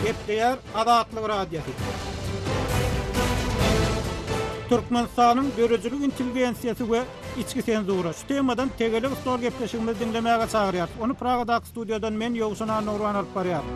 Gepleýär Azatlyk Radiosy. Türkmenistanyň döredijilik intelligensiýasy we içki senzura. Şu temadan tegelek stol gepleşigimizi diňlemäge çagyrýarys. Ony Pragadaky studiýadan men Ýowşan Annagurban alyp barýaryn.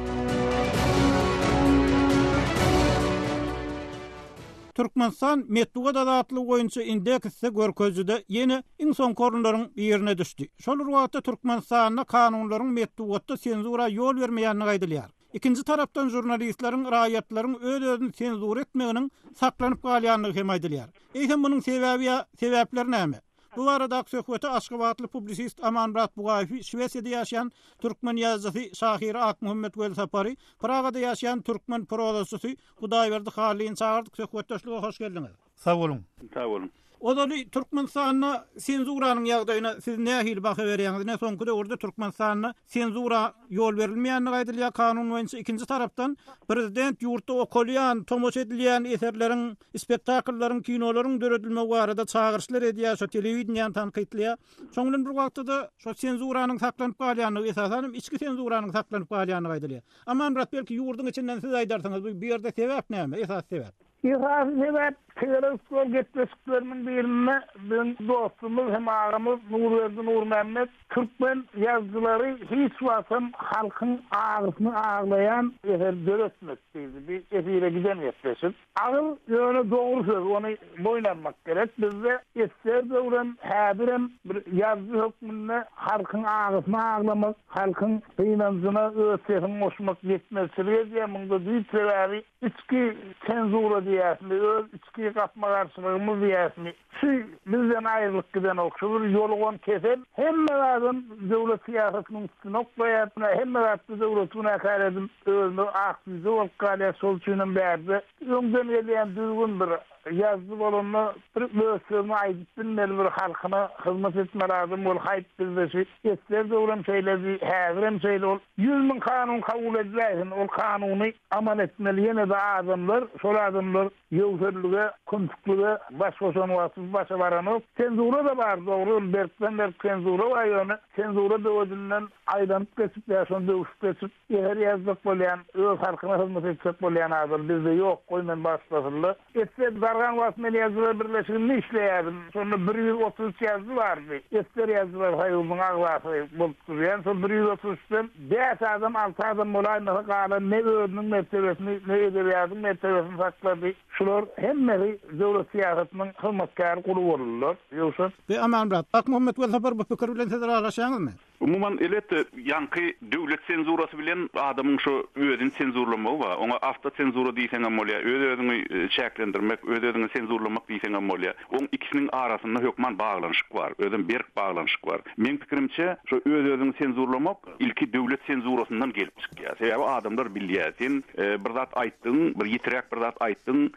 Türkmenistan metbugat azatlygy boýunça indeksde görkezijide ýene iň soňky orunlaryň birine düşdi. Şol bir wagtda Türkmenistanda kanunlaryň metbugatda senzura ýol bermeýändigi aýdylýar. Ikinji tarapdan žurnalistleriň raýatlaryň öz-özüni senzura etmeginiň saklanyp galýandygy hem aýdylýar. Eýsem munuň sebäbi ýa sebäpleri näme? Bu baradaky söhbete aşgabatly publisist Amanmyrat Bugaýewi, Şwesiýada ýaşaýan türkmen ýazyjysy, şahyry Akmuhammet Welsapary, Pragada ýaşaýan türkmen prozaçysy Hudaýberdi Hallyny çagyrdyk. Söhbetdeşlige hoş geldiňiz. Sag boluň. Sag boluň. Ozaly Türkmenistanda senzuranyň ýagdaýyna siz nähili baha berýäňiz? Ine soňky döwürde Türkmenistanda senzura ýol berilmeýändigi aýdylýar kanun boýunça. Ikinji tarapdan prezident ýurtda okalýan, tomaşa edilýän eserleriň, spektakllaryň, kinolaryň döredilmegi barada çagyryşlar edýär, şo telewideniýäni tankytlaýar. Şoň bilen bir wagtda-da şo senzuranyň saklanyp galýandygy, esasan hem içki senzuranyň saklanyp galýandygy aýdylýar. Amanmyrat belki ýurduň içinden siz aýdarsyňyz, bu ýerde sebäp näme, esasy sebäp? Esasy sebäp, tegelek stol gepleşikleriniň birinde biziň dostumyz hem agamyz Nurberdi Nurmämmet Türkmen ýazyjylary hiç wagtam halkyň agysyny aglaýan eser döretmedi diýdi. Bir efire giden gepleşik. Agyr, ýöne dogry söz, ony boýun almak gerek. Bizde esger döwrem, häzirem bir ýazyjy hökmünde halkyň agysyny aglamak, halkyň gynanjyna öz sesiňi goşmak ýetmezçilik edýär. Muňda düýp sebäbi Içki senzura diýýäsmi, öz içki gapma-garşylygymyz diýýäsmi, şu bizden aýrylyp gidenok. Şu bir ýolugan kesel hemme zadam döwlet syýasatynyň üstüne oklaýar. Hemme zatda döwleti günäkär edip, özümiz ak jüýje bolup galýas. Şol üçinem bärde öňden gelýän düzgün bir ýazyjy bolanda bir öz sözüni aýdyp bilmeli, bir halkyna hyzmat etmeli adam bol. Haýp bizde şu esger döwrem şeýledi, häzirem şeýle. Ol 100 müň kanun kabul ediläýsin, ol kanuny Amal etmeli ýene-de adamlar, şol adamlar ýöwsellige, kümsüklige baş goşan wagty bu başa baranok. Senzura-da bar, dogry, ol berkden-berk senzura bar, ýöne senzura böwedinden aýlanyp geçip ýa şony döwşüp geçip eser ýazjak bolýan, öz halkyna hyzmat etjek bolýan adam bizde ýok, goý men bagyşlasynlar. Esger dargan wagt men ýazyjylar birleşiginde işleýärdim. Şonda 133 ýazyjy bardy. Esger ýazyjylar soýuzynyň agzasy bolup durýan. Şol 133-den bäş adam, alty adam bolaýmasa galan ne özüniň mertebesini, ne edebiýatyň mertebesini saklady. Şular hemmesi döwlet syýasatynyň hyzmatkäri guly boldular. Ýowşan. Be Amanmyrat, Akmuhammet Welsapar bu pikir bilen siz ylalaşýaňyzmy? Umuman, elbetde, ýaňky döwlet senzurasy bilen adamyň şo özüni senzurlamagy bar. Oňa awtosenzura diýseňem bolýar, öz-özüňi çäklendirmek, öz-özüňi senzurlamak diýseňem bolýar. Oň ikisiniň arasynda hökman baglanyşyk bar, özem berk baglanyşyk bar. Meň pikirimçe, şo öz-özüňi senzurlamak ilki döwlet senzurasyndan gelip çykýar. Sebäbi adamlar bilýär, sen bir zat aýtdyň, bir ýitiräk bir zat aýtdyň,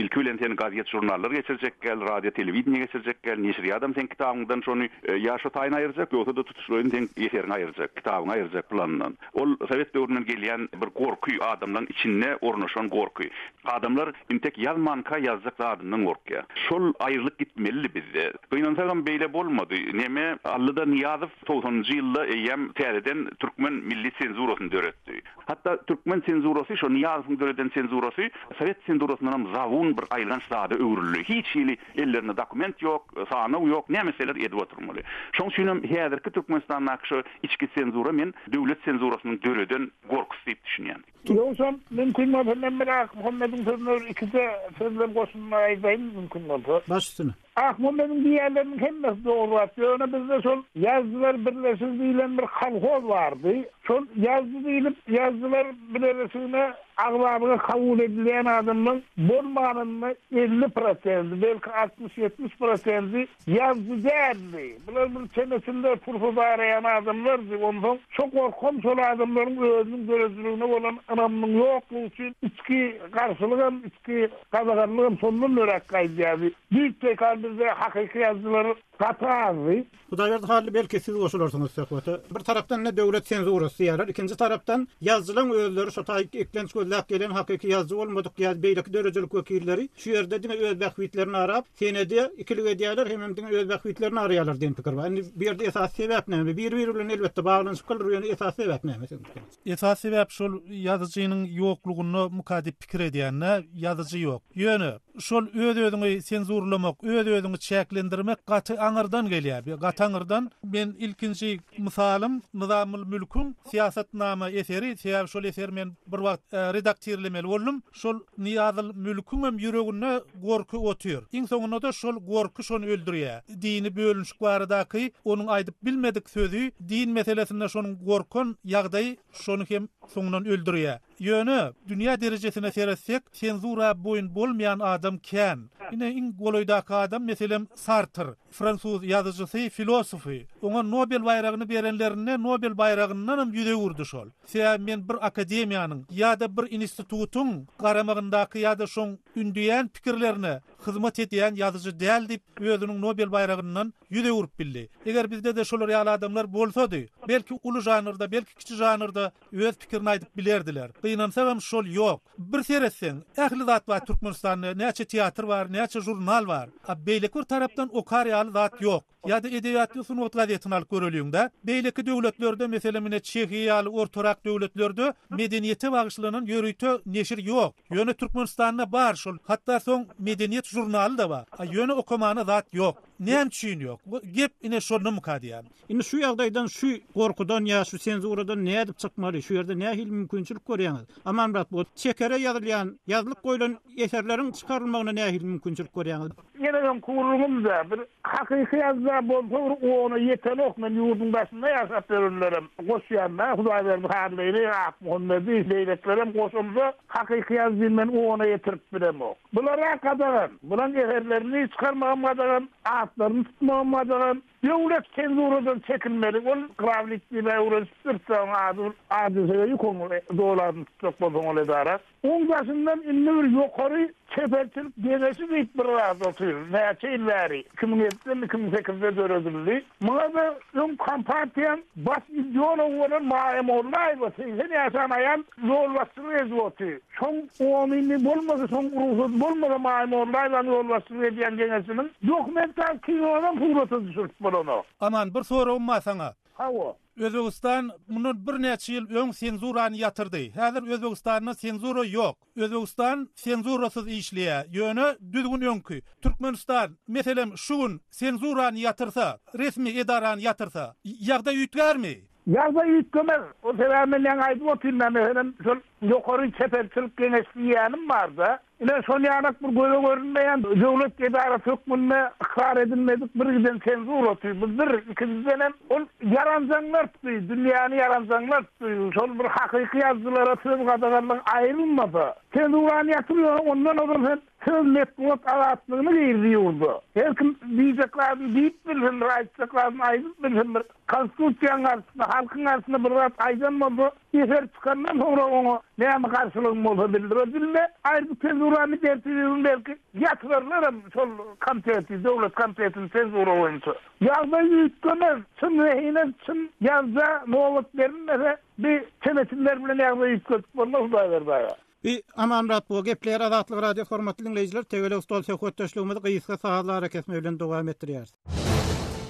Ilki bilen seni gazet-žurnallar geçirjek gel, radio-telewideniýe geçirjek gel, neşirýadam seň kitabyňdan şony ýa şo taýyny aýyrjak, ýogsa-da tutuşlaýyn seň eseriňi aýyrjak, kitabyňy aýyrjak planyndan. Ol sowet döwründen gelýän bir gorky, adamlaň içinde ornaşan gorky. Adamlar intek ýazmanka ýazjak zadyndan gorkýar. Şol aýrylyp gitmelidi bizde. Gynansagam beýle bolmady. Neme, Allyda Nyýazow togsanynjy ýylda eýýäm täzeden türkmen milli senzurasyny döretdi. Hatda türkmen senzurasy, şo Nyýazowyň döreden senzurasy sowet senzurasyndanam zabun bir aýylganç zada öwrüldi. Hiç hili ellerinde dokument ýok, sanaw ýok, näme etseler edip oturmaly. Şoň üçinem häzirki Türkmenistandaky şo içki senzura men döwlet senzurasynyň döreden gorkusy diýip düşünýän. Ýogsam, mümkin bolsa men bir Akmuhammediň sözüne bir ikije söz bilen goşulma aýdaýyn mümkin bolsa. Baş üstüne. Akmuhammediň diýýänleriniň hemmesi dogry zat. Ýöne bizde şol Ýazyjylar birleşigi diýlen bir kolhoz bardy. Şol ýazyjy diýlip Ýazyjylar bileleşigine agzalyga kabul edilýän adamlaryň bolmanynda 50 prosendi, belki altmyş-ýetmiş prosendi ýazyjy däldi. Bular bir çemeçiller, pursat araýan adamlardy. Onsoň şo gorkam şol adamlaryň özüniň döredijiligine bolan ynamynyň ýoklugy üçin içki garşylygam, içki gadaganlygam şondan döräp gaýdýardy. Düýp-teýkar bizde hakyky ýazyjylar gaty azdy. Hudaýberdi Hally belki siz goşularsyňyz söhbete. Bir tarapdan ine döwlet senzurasy diýýärler, ikinji tarapdan ýazyjylaň özleri şo taýy eklenç gözläp gelen hakyky ýazyjy bolmadyk ýa beýleki döredijilik wekilleri şu ýerde diňe öz bähbitlerini arap senede ikilik edýärler hemem diňe öz bähbitlerini araýarlar diýen pikir bar. Indi bu ýerde esasy sebäp näme? Biri-biri bilen elbetde baglanyşyklydyr ýöne esasy sebäp näme siziň pikiriňizçe? Esasy sebäp şol ýazyjy. ýazyjynyň ýoklugynda muka diýip pikir edýän-dä, ýazyjy ýok. Ýöne, şol öz-özüňi senzurlamak, öz-özüňi çäklendirmek gaty aňyrdan gelýär. Gaty aňyrdan. Men ilkinji mysalym Nyzamyl Mülküň Syýasatnama eseri, sebäbi şol eseri men bir wagt redaktirlemeli boldum. Şol Nyýazyl Mülküňem ýüreginde gorky otyr. Iň soňunda-da şol gorky şony öldürýär. Dini bölünişik baradaky onuň aýdyp bilmedik sözi, din meselesinde şonuň gorkan ýagdaýy şony hem soňundan öldürýär. Ýöne, dünýä derejesine seretsek, senzura boýun bolmaýan adam kän. Ine, iň golaýdaky adam, meselem, Sartr. Fransuz ýazyjysy, filosofy. Oňa Nobel baýragyny berenlerinde Nobel baýragyndanam ýüz öwürdi şol. Sebäbi men bir akademiýanyň ýa-da bir institutyň garamagyndaky ýa-da şoň ündeýän pikirlerine hyzmat edýän ýazyjy däl diýip özüniň Nobel baýragyndan ýüz öwrüp bildi. Eger bizde-de şolar ýaly adamlar bolsady, belki uly žanrda, belki kiçi žanrda Öz pikirini aýdyp bilerdiler. Gynansagam şol ýok. Bir seretseň, ähli zat bar Türkmenistanda, näçe teatr bar, näçe žurnal bar. A beýleki bir tarapdan okar ýaly zat ýok. Ýa-da Edebiýat we sungat gazetini alyp göreliň-dä. Beýleki döwletlerde, meselem ine Çehiýa ýaly ortarak döwletlerde medeniýete bagyşlanan ýörite neşir ýok. Ýöne Türkmenistanda bar şol. Hatda soň Medeniýet žurnaly-da bar. A ýöne okamana zat ýok. Näme üçin ýok? Gep ine şondamyka diýýän. Indi şu ýagdaýdan, şu gorkudan ýa şu senzuradan nädip çykmaly, şu ýerde nähili mümkinçilik görýäňiz? Amanmyrat, bu çekere ýazylýan, ýazylyp goýlan eserleriň çykarylmagyna nähili mümkinçilik görýäňiz? Ýene öňki gürrüňim-dä, bir hakyky ýazyja bolsa bir ona ýetenok, men ýurduň daşynda ýaşap ýörenlerem goşýan-da, Hudaýberdi Hallyny, Akmuhammedi, beýlekilerem goşulsa, hakyky ýazyjyny men ona ýetirip bilemok. Bular-a gadagan, bulaň eserlerini çykarmagam gadagan, atlaryny tutmagam gadagan. Döwlet senzuradan çekilmeli ol Grawlik diýip öwrenişipdiris oň ady adresege ýük oň doly adyny tutjak bolsaň ol edara. Oň daşyndan indi bir ýokary çeperçilik geňeşi diýip bir zat otyr näçe ýyl bäri 2007-demi 2008-de döredildi. Muňa-da öň kompartiýaň baş ideology bolan Maýa Mollaýewa 80 ýaşan aýal ýolbaşçylyk edip otyr. Şoň omyny bolmasa, şoň rugsady bolmasa Maýa Mollaýewanyň ýolbaşçylyk edýän geňeşiniň dokumental kinonam surata düşürip bolanok. Aman, bir soragym bar saňa. Hawa. Özbegistan mundan birnäçe ýyl öň senzurany ýatyrdy. Häzir Özbegistanda senzura ýok. Özbegistan senzurasyz işleýär. Ýöne düzgün öňki. Türkmenistan, meselem, şu gün senzurany ýatyrsa, resmi edarany ýatyrsa, ýagdaý üýtgärmi? Ýagdaý üýtgemez. O sebäbi men ýaňy aýdyp otyryn-da, meselem, şol Ýokary çeperçilik geňeşi diýýänim bar-da. Ine, şol ýalak bir göze görünmeýän döwlet edarasy hökmünde ykrar edilmedik bir giden senzurasy. Bu bir. Ikinjidenem, ol ýaranjaňlar tutdy, dünýäni ýaranjaňlar tutdy. Şol bir hakyky ýazyjylara söz gadaganlygy aýrylmasa, senzurany ýatyr, ýöne ondan ozal hem söz, metbugat azatlygyny girdi ýurda. Her kim diýjek zadyny diýip bilsin, bir aýtjak zadyny aýdyp bilsin, bir Konstitusiýanyň garşysyna, halkyň garşysyna bir zat aýdan bolsa, eser çykandan soňra oňa näme garşylygyň bolsa bildir. Bilme, aýry bu senzurany bertibigin belki ýatyrarlaram şol komiteti, döwlet komitetini senzura boýunça. Ýagdaý üýtgemez, çyn zehine, çyn ýazyja nobat berilmese, bi çemeçiller bilen ýagdaýy üýtgedip bolmaz Hudaýberdi aga. Bi Amanmyrat bu gepleýär Azatlyk Radiosy hormatly diňleýjiler tegelek stol söhbetdeşligimizi gysga sazly arakesme bilen dowam etdirýäris.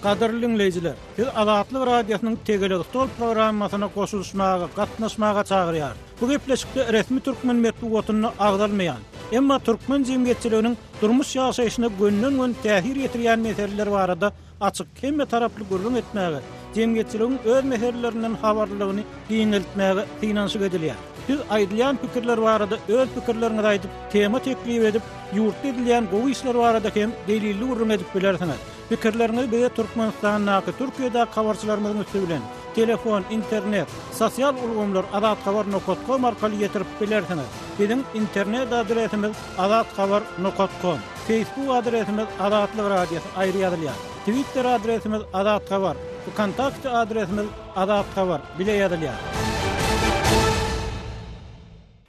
Gadyrly diňleýjiler, sizi Azatlyk Radiosynyň Tegelek stol programmasyna goşulyşmaga, gatnaşmaga çagyrýarys. Bu gepleşikde resmi türkmen metbugatynda agzalmaýan, emma türkmen jemgyýetçiliginiň durmuş ýaşaýşyna gönden-göni täsir ýetirýän meseleler barada açyk, hemmetaraply gürrüň etmäge, jemgyýetçiligiň öz meselelerinden habarlylygyny giňeltmäge synanyşyk edilýär. Siz aýdylýan pikirler barada öz pikirleriňizi aýdyp, tema teklip edip, ýurtda edilýän gowy işler barada hem delilli gürrüň edip bilersiňiz. Pikirleriňizi bize Türkmenistandaky, Türkiýedäki habarçylarymyzyň üsti bilen, telefon, internet, sosial ulgamlar azathabar nokat kom arkaly ýetirip bilersiňiz. Biziň internet adresimiz azathabar nokat kom. Facebook adresimiz Azatlyk Radiosy aýry ýazylýar. Twitter adresimiz Azathabar. Wkontakte adresimiz Azathabar bile ýazylýar.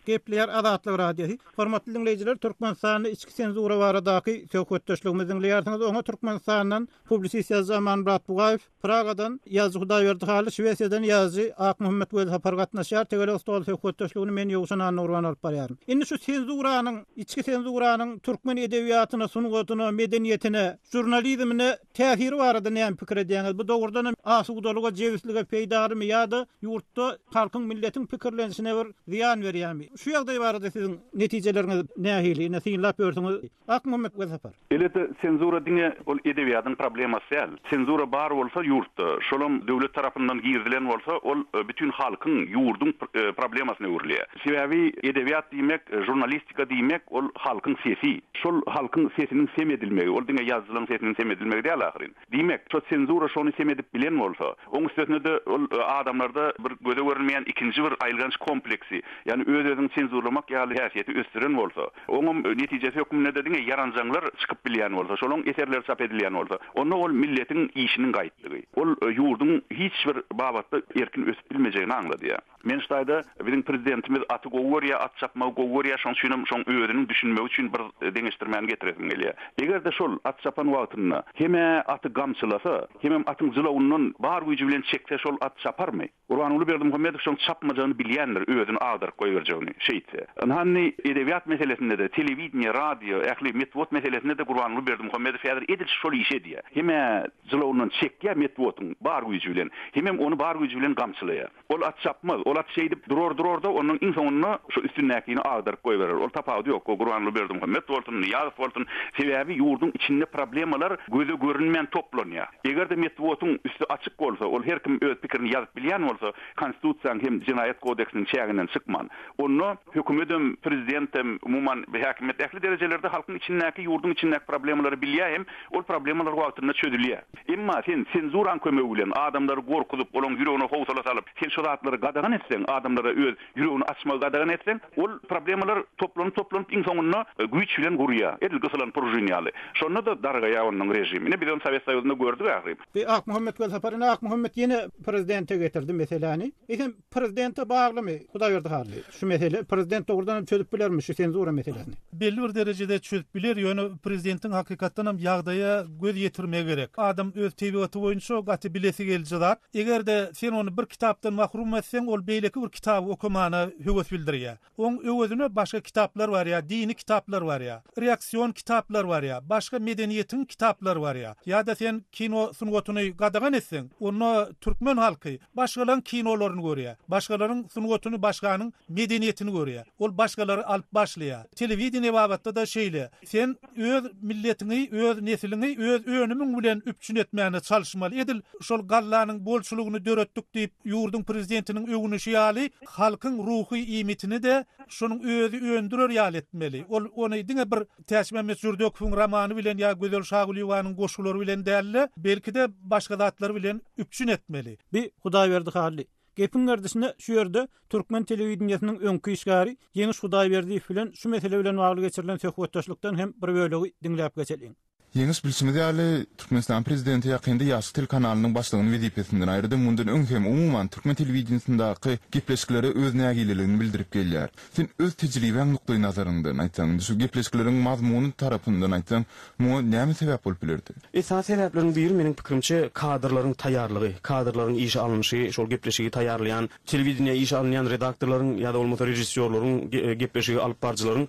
Gepleýär Azatlyk Radiosy. Hormatly diňleýjiler, Türkmenistanda içki senzura baradaky söhbetdeşligimizi diňleýärsiňiz. Oňa Türkmenistandan publisist ýazyjy Amanmyrat Bugaýew, Pragadan ýazyjy Hudaýberdi Hally, Şwesiýadan ýazyjy Akmuhammet Welsapar gatnaşýar. Tegelek stol söhbetdeşligini men Ýowşan Annagurban alyp barýaryn. Indi şu senzuranyň, içki senzuranyň türkmen edebiýatyna, sungatyna, medeniýetine, žurnalizmine täsiri barada näme pikir edýäňiz? Bu dogrudanam asudalyga, jebislige peýdalymy ýa-da ýurtda halkyň, milletiň pikirlenişine bir zyýan berýärmi? Şu ýagdaý barada siziň netijeleriňiz nähili? Ine, synlap ýörsüňiz. Akmuhammet Welsapar. Elbetde, senzura diňe ol edebiýadyň problemasy däl. Senzura bar bolsa ýurtda, şolam döwlet tarapyndan girizilen bolsa, ol bütin halkyň, ýurduň problemasyna öwrülýär. Sebäbi edebiýat diýmek, žurnalistika diýmek, ol halkyň sesi. Şol halkyň sesiniň sem edilmegi, ol diňe ýazyjylaryň sesiniň sem edilmegi däl ahyryn. Diýmek, şo senzura şony sem edip bilen bolsa, oň üstesine-de ol adamlarda bir göze görünmeýän ikinji bir aýylganç kompleksi, ýagny öz-özüňi senzurlamak ýaly häsiýeti ösdüren bolsa, oňam netijesi hökmünde-de diňe ýaranjaňlar çykyp bilýän bolsa, şolaň eserleri çap edilýän bolsa, onda ol milletiň işiniň gaýtdygy, ol ýurduň hiç bir babatda erkin ösüp bilmejegini aňladýar. Men şu taýda biziň prezidentimiz aty gowy görýär, at çapmagy gowy görýär, şoň üçinem şoň özüniň düşünmegi üçin bir deňeşdirmäni getiresim gelýär. Eger-de şol at çapan wagtynda hem-ä aty gamçylasa, hemem atyň jylawyndan bar güýji bilen çekse şol at çaparmy? Gurbanguly Berdimuhamedow şoň çapmajagyny bilýändir, özüni agdaryp goýberjegini şeýtse. Ynha indi edebiýat meselesinde-de, telewideniýe, radio, ähli metbugat meselesinde-de Gurbanguly Berdimuhamedow häzir edil şol işi edýär. Hem-ä jylawyndan çekýär metbugatyň bar güýji bilen, hemem ony bar güýji bilen gamçylaýar. Ol at çapmaz. Ol at şeýdip durar-durar-da, ondan iň soňunda şu üstündäkini agdaryp goýberer. Ol tapawudy ýok. O Gurbanguly Berdimuhamet bolsun, Nyýazow bolsun. Sebäbi ýurduň içinde problemalar göze görünmän toplanýar. Eger-de metbugatyň üsti açyk bolsa, ol her kim öz pikirini ýazyp bilýän bolsa, Konstitusiýanyň hem Jenaýat kodeksiniň çäginden çykman, onda hökümetem, prezidentem, umuman, häkimiýet ähli derejelerde halkyň içindäki, ýurduň içindäki problemalary bilýär hem ol problemalar wagtynda çözülýär. Emma sen senzuraň kömegi bilen adamlary gorkuzyp, olaň ýüregine howsala salyp, sen şo zatlary gadagan etseň, adamlara öz ýüregini açmagy gadagan etseň, ol problemalar toplanyp-toplanyp iň soňunda güýç bilen gurýar, edil gysylan pružin ýaly. Şonda-da dargaýar onuň režimi. Ine, biz ony Sowet Soýuzynda gördük ahyryn. Bi Akmuhammet Welsapar, ine Akmuhammet ýene prezidente getirdi meseläni. Eýsem, Prezidente baglymy Hudaýberdi Hally şu mesele? Prezident dogrudan hem çözüp bilermi şu senzura meselesini? Belli bir derejede çözüp biler, ýöne prezidentiň hakykatdan hem ýagdaýa göz ýetirmegi gerek. Adam öz tebigaty boýunça gaty bilesi geliji zat. Eger-de sen ony bir kitapdan mahrum etseň, ol beýleki bir kitaby okamana höwes bildirýär. Oň öwezine başga kitaplar barýar, dini kitaplar barýar, reaksion kitaplar barýar, başga medeniýetiň kitaplary barýar. Ýa-da sen kino sungatyny gadagan etseň, onda türkmen halky başgalaryň kinolaryny görýär, başgalaryň sungatyny, başganyň medeniýetini görýär. Ol başgalary alyp başlaýar. Telewideniýe babatda-da şeýle. Sen öz milletiňi, öz nesliňi öz önümiň bilen üpjün etmäne çalyşmaly. Edil şol gallanyň bolçulygyny döretdik diýip, ýurduň prezidentiniň öwünişi ýaly, halkyň ruhy iýmitini-de şonuň özi öndürer ýaly etmeli. Ol ony diňe bir Täçmämmet Jürdekowyň romany bilen ýa Gözel Şagulyýewanyň goşgulary bilen däl-de, belki-de başga zatlar bilen üpjün etmeli. Bi Hudaýberdi Hally. Gepiň gerdişine şu ýerde türkmen telewideniýesiniň öňki işgäri Ýeňiş Hudaýberdiýew bilen şu mesele bilen bagly geçirilen söhbetdeşlikden hem bir bölegi diňläp geçeliň. Ýeňiş, bilşimiz ýaly, Türkmenistanyň Prezidenti ýakynda Ýaşlyk telekanalynyň başlygyny wezipesinden aýyrdy. Mundan öň hem, umuman, türkmen telewideniýesindäki gepleşiklere öz nägileligini bildirip gelýär. Sen öz tejribäň nukdaýnazaryňdan aýtsaň, indi şu gepleşikleriň mazmuny tarapyndan aýtsaň, muňa näme sebäp bolup bilerdi? Esasy sebäpleriň biri, meniň pikirimçe, kadrlaryň taýýarlygy, kadrlaryň işe alnyşy, şol gepleşigi taýýarlaýan, telewideniýä işe alynýan redaktorlaryň ýa-da bolmasa režissýorlaryň, gepleşigi alyp baryjylaryň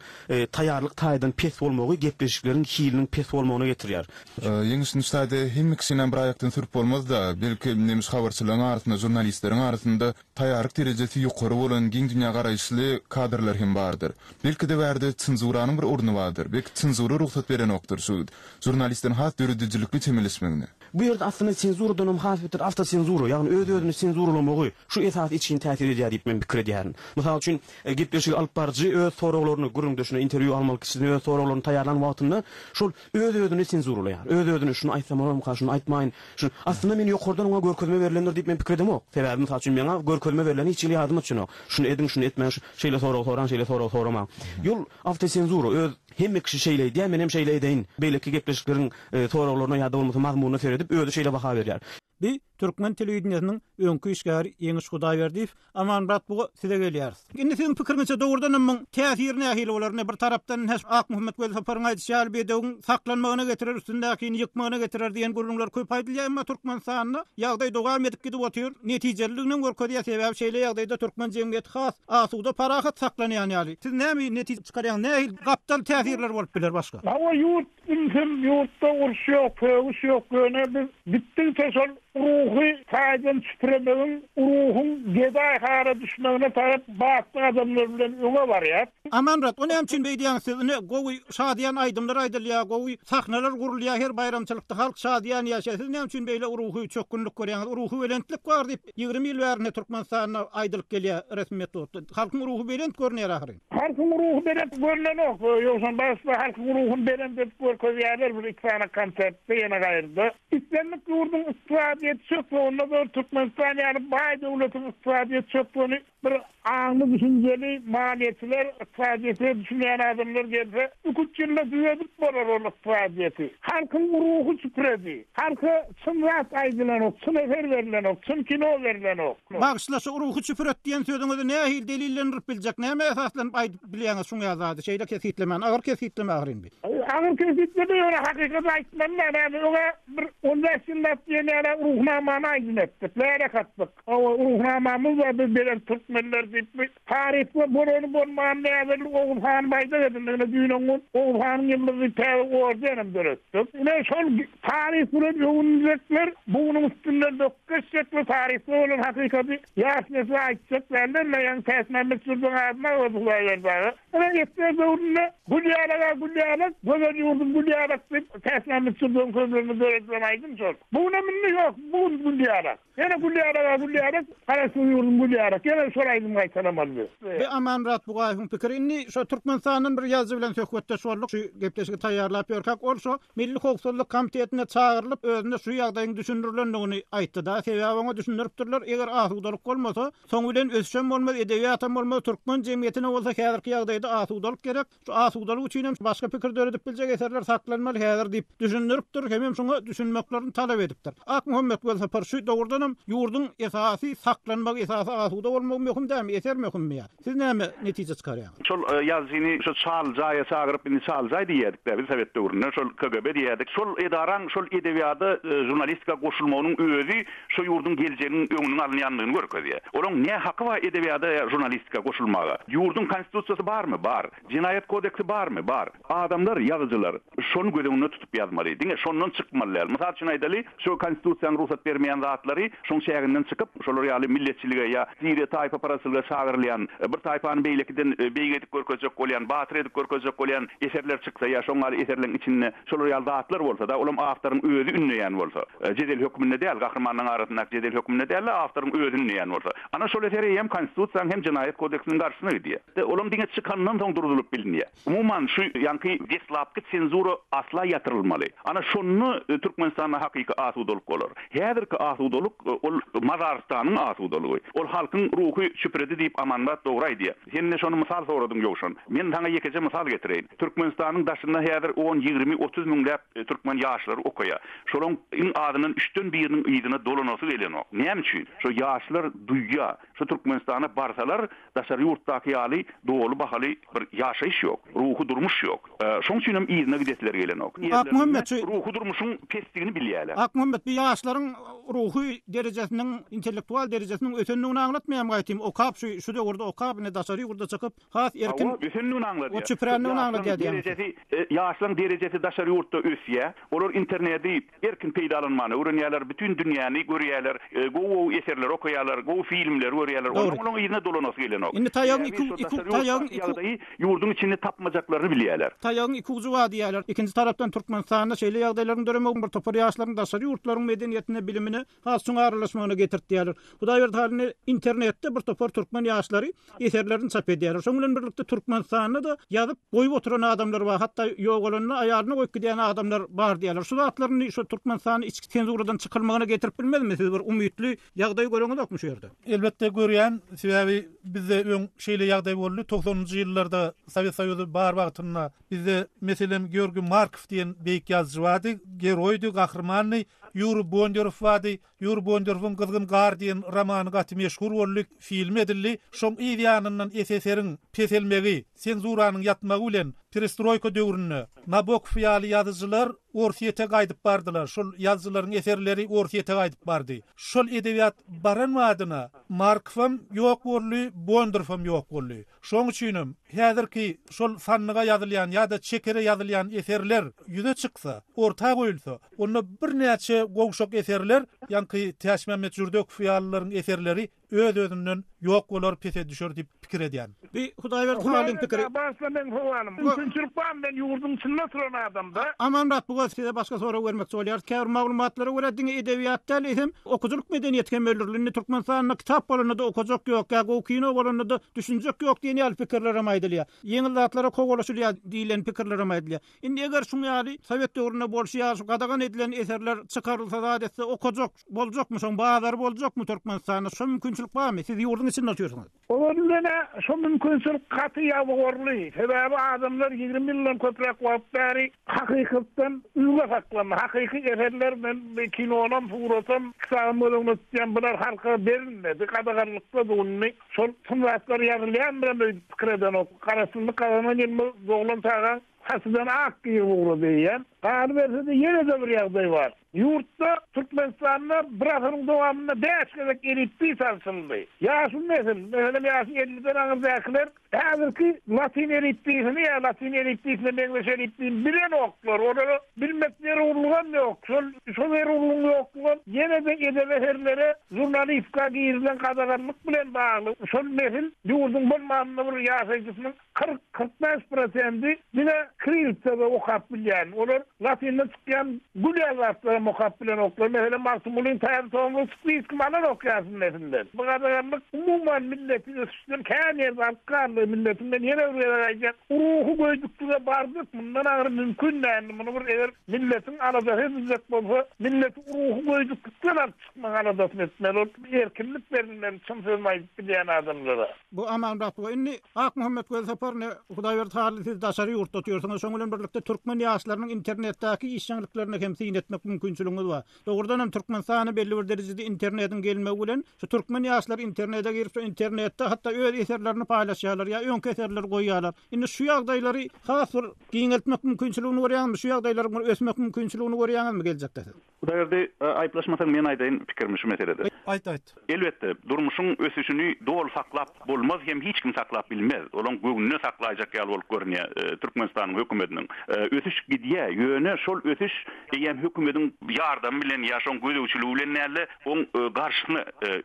taýýarlyk taýdan pes bolmagy gepleşikleriň hiliniň pes bolmagyna getirýär. Ýeňiş indi şu taýda hemme kişinem bir aýakdan sürüp bolmaz-da, belki nemes habarçylaryň arasynda, žurnalistleriň arasynda Taýýarlyk derejesi ýokary bolan giň dünýägaraýyşly kadrlar hem bardyr. Belki-de bärde senzuranyň bir orny bardyr. Belki senzura rugsat berenokdyr şu žurnalistleriň has döredijilikli çemeleşmegine. Bu ýerde aslynda senzuradanam has beter awtosenzura, ýagny öz-özüni senzuralamagy şu esasy içgin täsir edýär diýip men pikir edýärin. Mysal üçin, gepleşigi alyp baryjy öz soraglaryny gürrüňdeşine, interwýu almaly kişisine öz soraglaryny taýýarlan wagtynda şol Öz-özüni senzuralaýar. Öz-özüni şuny aýtsam bolarmyka, şuny aýtmaýyn, şuny. Aslynda men ýokardan oňa görkezme berlendir diýip men pikir edemok. Sebäbi mysal üçin meňa görkezme berleni hiç hili ýadyma düşenok. Şuny ediň, şuny etmäň, şu şeýle sorag soraň, şeýle sorag soramaň. Ýol awtosenzura, öz hemme kişi şeýle edýär, menem şeýle edeýin. Beýleki gepleşikleriň soraglaryna ýa-da bolmasa mazmunyna seredip özi şeýle baha berýär. Bi. Türkmen telewideniýesiniň öňki işgäri Ýeňiş Hudaýberdiýew Amanmyrat buga size gelýäris. Indi siziň pikiriňizçe dogrudanam muň täsiri nähili bolar? Ine bir tarapdan ine şu Akmuhammet Welsaparyň aýdyşy ýaly bedewiň saklanmagyna getirer, üstündäkini ýykmagyna getirer diýen gürrüňler köp aýdylýar. Emma Türkmenistanda ýagdaý dowam edip gidip otyr. Netijeliliginem görkezýär. Sebäbi şeýle ýagdaýda türkmen jemgyýeti has asuda, parahat saklanýan ýaly. Siz näme netije çykarýaňyz? Nähili gapdal täsirler bolup biler başga? Hawa ýurt Ümsüm ýurtda uruş ýok, sögüş ýok, ýöne biz gitdigiçe şol ruhy taýdan çüpüremegiň, ruhuň gedaý hala düşmegine tarap batly gadamlar bilen öňe barýas. Amanmyrat, o näme üçin beýdýäňiz siz? Ine, gowy şadyýan aýdymlar aýdylýar, gowy sahnalar gurulýar, her baýramçylykda halk şadyýan ýaşaýar. Siz näme üçin beýle ruhy çökgünlik görýäňiz? Ruhubelentlik bar diýip, 20 ýyl bäri ine Türkmenistanda aýdylyp gelýär resmi metbugatda. Halkyň ruhy belent görünýär ahyryn. Halkyň ruhy belent görnenok. Ýogsam başda halkyň ruhuny belent edip görkezýärler bir iki sany konsertde ýene gaýryda. Islendik ýurduň ykdysadyýeti çökse onda bir Türkmenistan ýaly baý döwletiň ykdysadyýeti çökse bir aňly düşünjeli maliýeçiler ykdysadyýete düşünýän adamlar gelse iki üç ýylda düzedip bolar ol ykdysadyýeti. Halkyň ruhy çüpredi. Halka çyn zat aýdylanok, çyn eser berlenok, çyn kino berlenok. Bagyşla şu ruhy çüpüret diýen sözüňizi nähili delillendirip biljek, nämä esaslanyp aýdyp bilýäňiz şuň ýaly zady, şeýle kesgitlemäni, agyr kesgitleme ahyryn bi. Agyr kesgitleme ýöne hakykaty aýtmaly-da, näme öňä bir on bäş ýyllap diýen ýaly Ruhnamany aýdym etdik, läle katdyk. Hawa, Ruhnamamyz bar biz belent türkmenler diýip bi taryhda bolany bolmany näbelli Oguz han baýdak edindigine düýn-öňňun Oguz hanyň ýyldyzy diýip täze ordenem döretdik. Ine şol taryh bilen öwünjekler bu günüň üstünden böküp geçjekler taryhda bolan hakykaty ýaş nesle aýtjak däller ine ýaňy Täçmämmet jurduň adyny agzady Hudaýberdi aga. Ine esger döwründe Gül ýalak-a gül ýalak, gözel ýurdum gül ýalak diýip Täçmämmet jurduň sözlerine döredilen aýdym şol. Bu günem indi ýok bu gün gül ýalak. Ýene gül ýalak-a gül ýalak, Garaşsyz ýurdum gül ýalak. Ýene şol aýdymy gaýtalamaly biz. Bi Amanmyrat Bugaýewiň pikiri. Indi şo Türkmenistandan bir ýazyjy bilen söhbetdeş bolduk. Şu gepleşigi taýýarlap ýörkäk, ol şo Milli howpsuzlyk komitetine çagyrylyp, özüne şu ýagdaýyň düşündirilendigini aýtdy-da. Sebäbi oňa düşündiripdirler, eger asudalyk bolmasa, soňy bilen ösüşem bolmaz, edebiýatam bolmaz, türkmen jemgyýetine bolsa häzirki ýagdaýda asudalyk gerek. Şu asudalyk üçinem başga pikir döredip biljek eserler saklanmaly häzir diýip düşündiripdir hemem şuňa düşünmeklerini talap edipdir. Akmuhammet Welsapar şu dogrudanam ýurduň esasy saklanmagy, esasy asuda bolmagy möhüm dälmi, eser möhümmi ýa? Siz näme netije çykarýaňyz? Şol ýazyjyny şu çal jaýa çagyryp indi çal jaý diýýärdik-dä biz sowet döwründe şol KGB diýýärdik. Şol edaraň şol edebiýada žurnalistika goşulmagynyň özi şo ýurduň geljeginiň öňüniň alynýandygyny görkezýär. Olaň ne haky bar edebiýada ýa žurnalistika goşulmaga? Ýurduň konstitusiýasy barmy? Bar. Jenaýat kodeksi barmy? Bar. Adamlar, ýazyjylar şony göz öňünde tutup ýazmaly. Diňe şondan çykmaly däl. Mysal üçin aýdaly, şu konstitusiýanyň rugsat bermeýän zatlary şoň çäginden çykyp, şolar ýaly milletçilige ýa tire, taýpaparazçylyga çagyrylýan, bir taýpany beýlekiden beýik edip görkezjek bolýan, batyr edip görkezjek bolýan eserler çyksa ýa şoň ýaly eserleň içinde Şolar ýaly zatlar bolsa-da, olam awtoryň özi ündeýän bolsa, jedel hökmünde däl, gahrymanlaryň arasyndaky jedel hökmünde däl-de, awtoryň özi ündeýän bolsa, ana şol eser eýýäm Konstitusiýanyň hem Jenaýat kodeksiniň garşysyna gidýär. Olam diňe çykandan soň durzulyp bilinýär. Umuman, şu ýaňky deslapky senzura asla ýatyrylmaly. Ana şonda Türkmenistanda hakyky asudalyk bolar. Häzirki asudalyk ol mazarystanyň asudalygy. Ol halkyň ruhy çüpredi diýip Amanmyrat dogry aýdýar. Sen-de şony mysal soradyň Ýowşan. Men saňa ýekeje mysal getireýin. Türkmenistanyň daşynda häzir on, 20, 30 müňläp türkmen ýaşlary okaýar. Şolaň iň azyndan üçden biriniň yzyna dolanasy gelenok. Näme üçin? Şo ýaşlar duýýar. Şo Türkmenistana barsalar, daşary ýurtdaky ýaly doly bahaly bir ýaşaýyş ýok, ruhy durmuş ýok. Şoň üçinem yzyna gidesileri gelenok. Akmuhammet şu. Ruhy durmuşyň pesdigini bilýärler. Akmuhammet bu ýaşlaryň ruhy derejesiniň, intellektual derejesiniň ösendigini aňlatmaýarmy gaýtym okap şu şu döwürde okap indi daşary ýurda çykyp has erkin. Hawa, ösendigini aňladýar. Çüprändigini aňladýar diýýäňiz. Derejesi, ýaşlaryň derejesi daşary ýurtda ösýär. Olar interneti erkin peýdalanmany öwrenýärler, bütin dünýäni görýärler, gowy-gowy eserleri okaýarlar, gowy filmleri görýärler. Onsoň olaryň yzyna dolanasy gelenok. Indi taýagyň iki iki taýagyň iki ýagdaýy ýurduň içinde tapmajaklaryny bilýärler. Taýagyň iki ujy bar diýýärler. Ikinji tarapdan Türkmenistanda şeýle ýagdaýlaryň döremegi bir topar ýaşlaryň daşary ýurtlaryň medeniýetine, bilimine has çuň aralaşmagyna getirdi diýýärler. Hudaýberdi halyny internetde bir topar türkmen ýaşlary eserlerini çap edýärler. Şonuň bilen birlikde Türkmenistanda-da ýazyp goýup oturan adamlar bar. Hatda ýogalanda aýalyna goýup gidýän adamlar bar diýýärler. Şu zatlar indi şu Türkmenistanda içki senzuradan çykylmagyna getirip bilmezmi? Siz bir umytly ýagdaý göreňizokmy şu ýerde? Elbetde görýän, sebäbi bizde öň şeýle ýagdaý boldy, togsanynjy ýyllarda Sowet Soýuzy bar wagtynda bizde meselem Georgiý Markow diýen beýik ýazyjy bardy, geroýdy, gahrymandy. Ýuri Bondarew bardy. Ýuri Bondarewiň Gyzgyn gar diýen romany gaty meşhur boldy, film edildi. Şoň yz ýanyndan SSR-iň peselmegi, senzuranyň ýatmagy bilen perestroýka döwründe Nabokow ýaly ýazyjylar Orsýete gaýdyp bardylar. Şol ýazyjylaryň eserleri Orsýete gaýdyp bardy. Şol edebiýat baran badyna Markowam ýok boldy, Bondarewem ýok boldy. Şoň üçinem häzirki şol sandyga ýazylýan ýa-da çekere ýazylýan eserler ýüze çyksa, orta goýulsa, onda birnäçe gowşak eserler, ýaňky Täçmämmet Jürdekow ýalylaryň eserleri öz-özünden ýok bolar, pese düşer diýip pikir edýän. Bi Hudaýberdi Halyň pikiri. Hudaýberdi bagyşla meň sowalym. Mümkinçilik barmy men ýurduň içinde oturan adamda. Amanmyrat bu gezek size başga sorag bermekçi bolýarys. Käbir maglumatlara görä diňe edebiýat däl eýsem okyjylyk medeniýeti hem öldürildi. Indi Türkmenistanda kitap bolanda-da okajak ýok ýa gowy kino bolanda-da düşünjek ýok diýen ýaly pikirler hem aýdylýar. Ýeňil zatlara kowalaşylýar diýlen pikirler hem aýdylýar. Indi eger şuň ýaly sowet döwründe bolşy ýaly şu gadagan edilen eserler çykarylsa zat etse okajak boljakmy şoň bazary boljakmy Türkmenistanda şo mümkinçilik barmy siz ýurduň içinde otyrsyňyz. Olar bilen-ä şo mümkinçilik gaty ýabygorly. Sebäbi adamlar 20 ýyldan köpräk wagt bäri hakykatdan üzňe saklandy. Hakyky eserler men kinonam, suratam, kitabam göz öňünde tutýan bular halka berilmedi. Gadaganlykda durundy. Şol çyn zatlar ýazylýandyram öýdüp pikir edenok. Garaşsyzlyk gazanan ýylymyz doglan çagaň saçydan ak girip ugrady eýýäm. Galyberse-de ýene-de bir ýagdaý bar. Ýurtda, Türkmenistanda bir asyryň dowamynda bäş gezek elipbiý çalşyldy. Ýaşuly nesil, meselem ýaşy elliden aňyrdakylar häzirki latyn elipbiýsini ýa latyn elipbiýsine meňzeş elipbiýini bilenoklar. Olara bilmek zerurlygam ýok. Şol şo zerurlygyň ýoklugam ýene-de edebi eserlere Žurnalistika girizilen gadaganlyk bilen bagly şol nesil ýurduň bolmanynda bir ýaşaýjysynyň 40, 45 prosendi diňe kirilitsada okap bilýän. Olar latynda çykýan gül ýaly zatlaram okap bilenoklar. Meselem, Magtymgulyň täze tomlugy çykdy, hiç kim alanok ýaşuly nesilden. Bu gadaganlyk umuman milleti ösüşden kän ýerde alyp galdy. Milletiň men ýene bir gezek aýdýan, ruhy göýdüklige bardyk, mundan aňry mümkin däl. Indi muny bir eger milletiň aladasy ediljek bolsa, milleti ruhy göýdüklikden alyp çykmagyň aladasyny etmeli. Ol erkinlik berilmeli çyn sözüni aýdyp bilýän adamlara. Bu Amanmyrat bu. Indi Akmuhammet Welsapar ine Hudaýberdi Hally siz daşary ýurtda otyrsyňyz. Şoň bilen birlikde türkmen ýaşlarynyň internetdäki işjeňliklerine hem syn etmek mümkinçiligiňiz bar. Dogrudan hem Türkmenistana belli bir derejede internetiň gelmegi bilen şu türkmen ýaşlary internete girip şu internetde hatda öz eserlerini paýlaşýarlar ýa öňki eserleri goýýarlar. Indi şu ýagdaýlary has bir giňeltmek mümkinçiligini görýäňizmi? Şu ýagdaýlaryň bir ösmek mümkinçiligini görýäňizmi geljekde siz? Hudaýberdi, aýyplaşmasaň men aýdaýyn pikirimi şu meselede. Aýt, aýt. Elbetde, durmuşyň ösüşini doly saklap bolmaz hem hiç kim saklap bilmez. Olaň göwnüne saklaýjak ýaly bolup görünýär Türkmenistanyň hökümetiniň. Ösüş gidýär, ýöne şol ösüş eýýäm hökümediň ýardamy bilen ýa şoň gözegçiligi bilen däl-de, oň garşysyna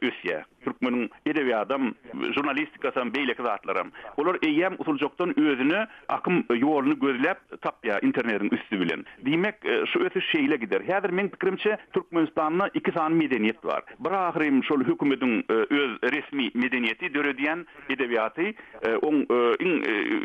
ösýär. Türkmeniň edebiýadam, žurnalistikasam, beýleki zatlaram. Olar eýýäm usuljakdan özüne akym ýoluny gözläp tapýar internetiň üsti bilen. Diýmek, şu ösüş şeýle gider. Häzir meň pikirimçe, Türkmenistanda iki sany medeniýet bar. Bir ahyrym şol hökümediň öz resmi medeniýeti döredýän edebiýaty, oň iň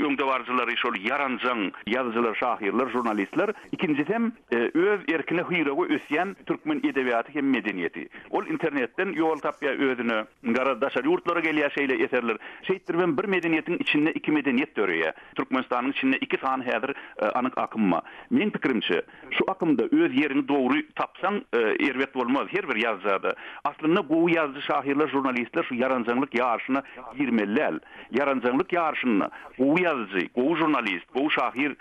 öňdebaryjylary şol ýaranjaň ýazyjylar, şahyrlar, žurnalistler. Ikinjisem öz erkine hyrawa ösýän türkmen edebiýaty hem medeniýeti. Ol internetden ýol tapýar özüne. Garaz, daşary ýurtlara gelýär şeýle eserler. Şeýtdiribem bir medeniýetiň içinde iki medeniýet döreýär. Türkmenistanyň içinde iki sany häzir anyk akym bar. Meň pikirimçe, şu akymda öz ýeriňi dogry tapsaň, erbet bolmaz her bir ýazyjada. Aslynda gowy ýazyjy şahyrlar, žurnalistler şu ýaranjaňlyk ýaryşyna girmeli däl. Ýaranjaňlyk ýaryşynda gowy ýazyjy, gowy žurnalist, gowy şahyr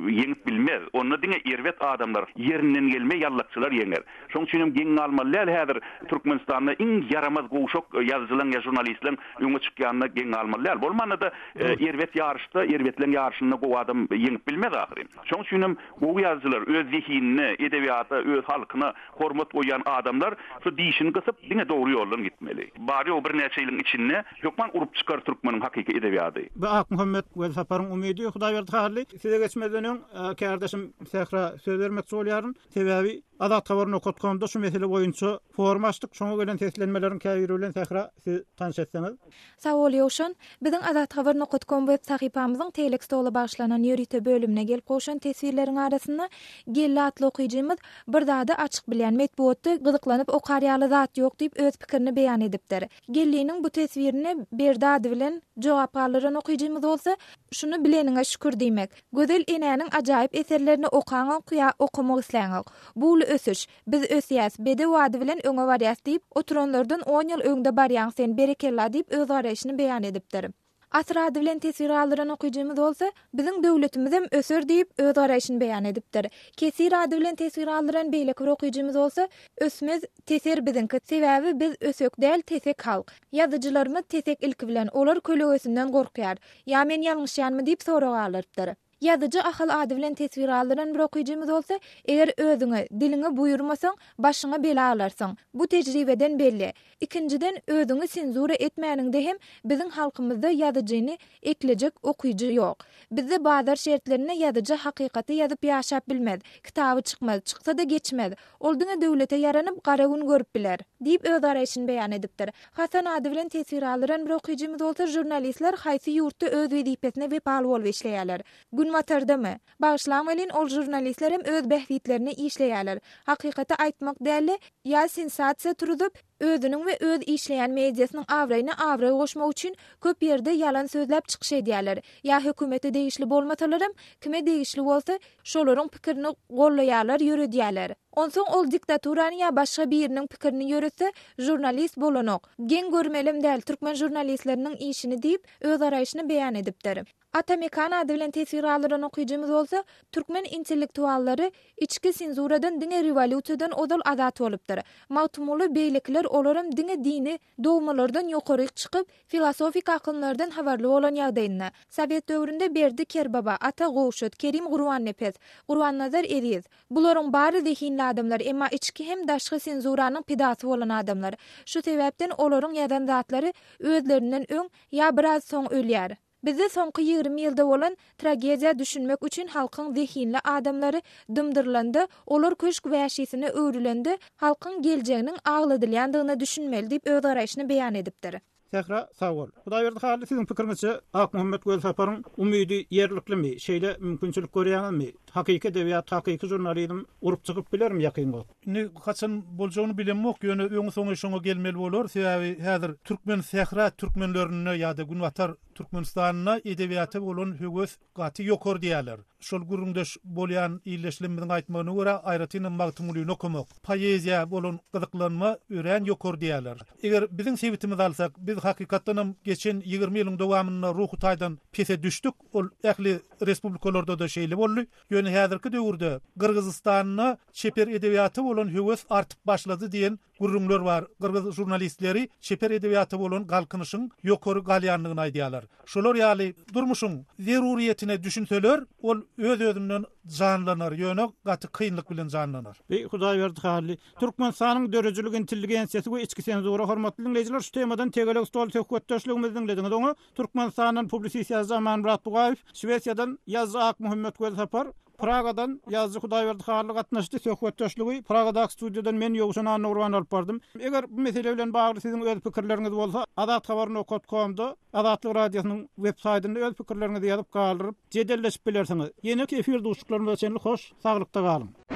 ýeňip bilmez. Onda diňe erbet adamlar, ýerinden gelme ýallakçylar ýeňer. Şoň üçinem geň galmaly däl häzir Türkmenistanda iň ýaramaz gowşak ýazyjylaň ýa žurnalistleň öňe çykýanyna geň galmaly däl. Bolmanda-da erbet ýaryşda, erbetleň ýaryşynda gowy adam ýeňip bilmez ahyryn. Şoň üçinem gowy ýazyjylar, öz zehinine, edebiýata, öz halkyna hormat goýýan adamlar şu dişini gysyp diňe dogry ýoldan gitmeli. Bary-ýogy birnäçe ýylyň içinde hökman urup çykar türkmeniň hakyky edebiýady. Bu Akmuhammet Welsaparyň umydy Hudaýberdi Hally. Size geçmezden öň kärdeşim Sähra söz bermekçi bolýaryn. Sebäbi Azathabar nokat komda şu mesele boýunça forum açdyk. Şoňa gelen seslenmeleriň käbiri bilen Sähra siz tanyş etseňiz. Sag bol Ýowşan. Biziň Azathabar nokat kom web sahypamyzyň Tegelek stola bagyşlanan ýörite bölümine gelip gowşan teswirleriň arasynda Geldi atly okyjymyz Bir zady açyk bilýän, metbugatda gyzyklanyp okar ýaly zat ýok diýip öz pikirini beýan edipdir. Geldiniň bu teswirine Berdi ady bilen jogap galdyran okyjymyz bolsa, Şuny bileniňe şükür diýmek. Gözel enäniň ajaýyp eserlerini okaňok ýa okamak isläňok. Bu uly. Uly ösüş. Biz ösýäs, bedew ady bilen öňe barýas diýip, oturanlardan on ýyl öňde barýaň sen, berekella diýip öz garaýşyny beýan edipdir. Asyr ady bilen teswir galdyran okyjymyz bolsa, Biziň döwletimizem öser diýip, öz garaýşyny beýan edipdir. Kesir ady bilen teswir galdyran beýleki bir okyjymyz bolsa, Ösmez, teser biziňki, sebäbi biz ösek däl, tesek halk. Ýazyjylarymyz tesek ilki bilen, olar kölegesinden gorkýar. Ýa men ýalňyşýanmy diýip sorag galdyrypdyr. Ýazyjy Ahal ady bilen teswir galdyran bir okyjymyz bolsa, Eger özüňe, diliňe buýurmasaň, başyňa bela alarsyň. Bu tejribeden belli. Ikinjiden, özüňi senzura etmäniňde hem biziň halkymyzda ýazyjyny eklejek okyjy ýok. Bizde bazar şertlerinde ýazyjy hakykaty ýazyp ýaşap bilmez. Kitaby çykmaz, çyksa-da geçmez. Ol diňe döwlete ýaranyp, gara gün görüp biler. Diýip, öz garaýşyny beýan edipdir. Hasan ady bilen teswir galdyran bir okyjymyz bolsa, Žurnalistler haýsy ýurtda öz wezipesine wepaly bolup işleýärler? Günbatardamy? Bagyşlaň welin, ol žurnalistlerem öz bähbitlerine işleýärler. Hakykaty aýtmak däl-de, ýa sensasiýa turuzyp, özüniň we öz işleýän mediasynyň abraýyna abraý goşmak üçin köp ýerde ýalan sözläp çykyş edýärler. Ýa hökümete degişli bolmasalaram, kime degişli bolsa, şolaryň pikirini gollaýarlar, ýöredýärler. Onsoň ol diktaturany ýa başga biriniň pikirini ýöretse, žurnalist bolanok. Geň görmelem däl türkmen žurnalistleriniň işini diýip, öz garaýşyny beýan edipdir. Ata Mekan ady bilen teswir galdyran okyjymyz bolsa, Türkmen intellektuallary içki senzuradan diňe rewolýusiýadan ozal azat bolupdyr. Magtymguly, beýlekiler olaram diňe dini dogmalardan ýokaryk çykyp, filosofik akymlardan habarly bolan ýagdaýynda. Sowet döwründe Berdi Kerbaba, Ata Gowşut, Kerim Gurbannepes, Gurbannazar Eziz. Bularyň bary zehinli adamlar, emma içki hem daşky senzuranyň pidasy bolan adamlar. Şu sebäpden olaryň ýazan zatlary özlerinden öň ýa biraz soň ölýär. Bizde soňky 20 ýylda bolan tragediýa düşünmek üçin halkyň zehinli adamlary dymdyrylanda, olar köşk wäşisine öwrülende, halkyň geljeginiň agladylýandygyna düşünmeli diýip öz garaýşyny beýan edipdir. Sähra, sag bol. Hudaýberdi Hally siziň pikiriňizçe Akmuhammet Welsaparyň umydy ýerliklimi? Şeýle mümkinçilik görýäňizmi? Hakyky edebiýat, hakyky žurnalizm urup çykyp bilermi ýakyn wagt? Indi haçan boljagyny bilemok, ýöne öňi-soňy şoňa gelmeli bolar. Sebäbi häzir türkmen sähra türkmenlerinde ýa-da günbatar Türkmenistanynda edebiýata bolan höwes gaty ýokary diýýärler. Şol gürrüňdeş bolýan ildeşlerimiziň aýtmagyna görä, aýratynam Magtymgulyny okamak, poeziýa bolan gyzyklanma örän ýokary diýýärler. Eger biziň sebitimizi alsak, biz hakykatdanam geçen 20 ýylyň dowamynda ruhy taýdan pese düşdük, ol ähli respublikalarda-da şeýle boldy. Ýöne häzirki döwürde Gyrgyzystanda çeper edebiýata bolan höwes artyp başlady diýen gürrüňler bar. Gyrgyz žurnalistleri çeper edebiýata bolan galkynyşyň ýokary galýandygyny aýdýarlar. Şolar ýaly durmuşyň zeruryýetine düşünseler, ol öz-özünden janlanar, ýöne gaty kynlyk bilen janlanar. Beý, Hudaýberdi Hally. Türkmenistanyň döredijilik intelligensiýasy we içki senzura Hormatly diňleýjiler, şu temadan tegelek stol söhbetdeşligimizi diňlediňiz. Oňa Türkmenistandan publisist ýazyjy Amanmyrat Bugaýew, Şwesiýadan ýazyjy Akmuhammet Welsapar, Pragadan ýazyjy Hudaýberdi Hally gatnaşdy. Söhbetdeşligi Pragadaky studiýadan men Ýowşan Annagurban alyp bardym. Eger bu mesele bilen bagly siziň öz pikirleriňiz bolsa, azathabar nokat komda, Azatlyk Radiosynyň web saýtynda öz pikirleriňizi ýazyp galdyryp, jedelleşip bilersiňiz. Ýeneki efir duşuşyklarymyza çenli hoş, saglykda galyň!